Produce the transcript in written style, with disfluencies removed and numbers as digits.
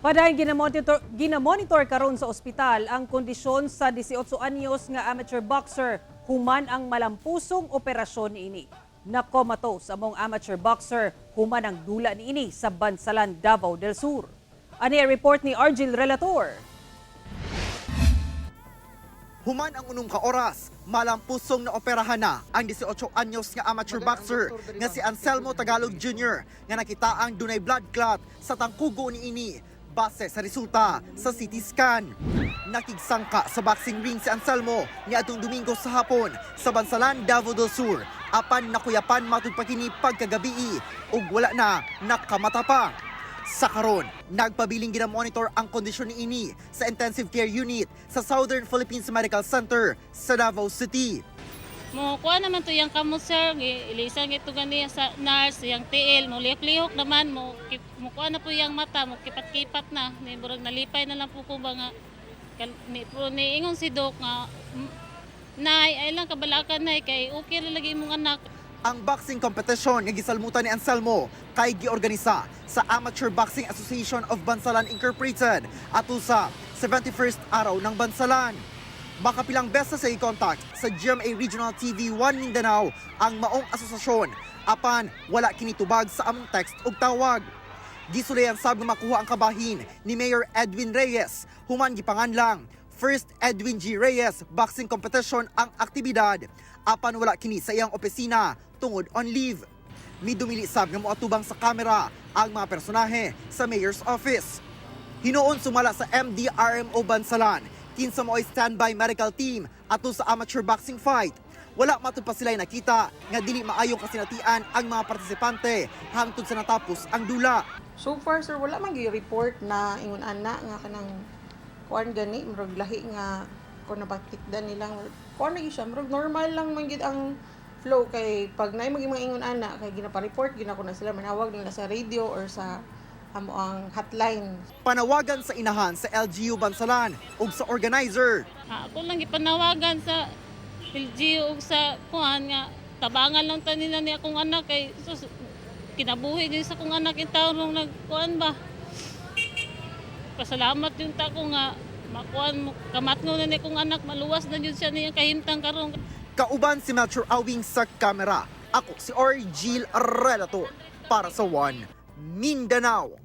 Padayon ginamonitor karon sa ospital ang kondisyon sa 18 anyos nga amateur boxer human ang malampusong operasyon niini. Na-comatose among amateur boxer human ang dula niini sa Bansalan, Davao del Sur. Ani ang report ni Argil Relator. Human ang 6 ka oras, malampusong na operahan na ang 18 anyos nga amateur boxer nga si Anselmo Tagalog Jr. nga nakita ang dunay blood clot sa tangkugo niini base sa resulta sa CT scan. Nakigsangka sa boxing ring si Anselmo niadtong Domingo sa hapon sa Bansalan, Davao del Sur, apan nakuyapan matud pa kini pagkagabii ug wala na nakamata pa. Sa karon, nagpabiling ginamonitor ang kondisyon niini sa intensive care unit sa Southern Philippines Medical Center sa Davao City. Mo kuha naman to yang kamot, sir, ilisan ito gani sa nurse yang tiil, mo lihok-lihok naman mo mo kuha na po yang mata, mo kipat-kipat na ni murag nalipay na lang po ko ba nga ni pro ni ingon si doc nga, "Nay, ay lang kabalakan, nay, kay okay ra lagi imong anak." Ang boxing competition nga gisalmutan ni Anselmo kay giorganisa sa Amateur Boxing Association of Bansalan Incorporated ato sa 71st Araw ng Bansalan. Makapilang beses sa i-contact sa GMA Regional TV 1 Mindanao ang maong asosasyon apan wala kini tubag sa among text ug tawag. Gisulayan sab nga makuha ang kabahin ni Mayor Edwin Reyes human gipanganlang First Edwin G. Reyes Boxing Competition ang aktibidad apan wala kini sa iyang opisina tungod on leave. Midumili sab nga moatubang sa kamera ang mga personahe sa Mayor's Office. Hinuon sumala sa MDRMO Bansalan, kinsa mo'y standby medical team ato sa amateur boxing fight. Wala matud pa sila nakita nga dili maayong kasinatian ang mga partisipante hangtod sa natapos ang dula. So far, sir, wala man report na ingon ana nga kanang kuan gani, murag lahi nga kung napatikdan nilang kuan lagi siya, murag normal lang man gid ang flow kay pag naay maging mga ingon ana kay ginapa-report gina ko na sila, manawag nila sa radio or sa amo ang hotline. Panawagan sa inahan sa LGU Bansalan ug sa organizer. Ah, ako lang gipanawagan sa LGU ug sa kuan nga tabangan lang ta nila ni akong anak kay sus, kinabuhi din sa akong anak in taon nung nagkuan ba. Pasalamat yung ta ko nga makuan mo kamatngon na ni akong anak, maluwas na jud siya niyang kahimtang karon. Kauban si Melchor Awing sa kamera. Ako si Argil Relator para sa One Mindanao.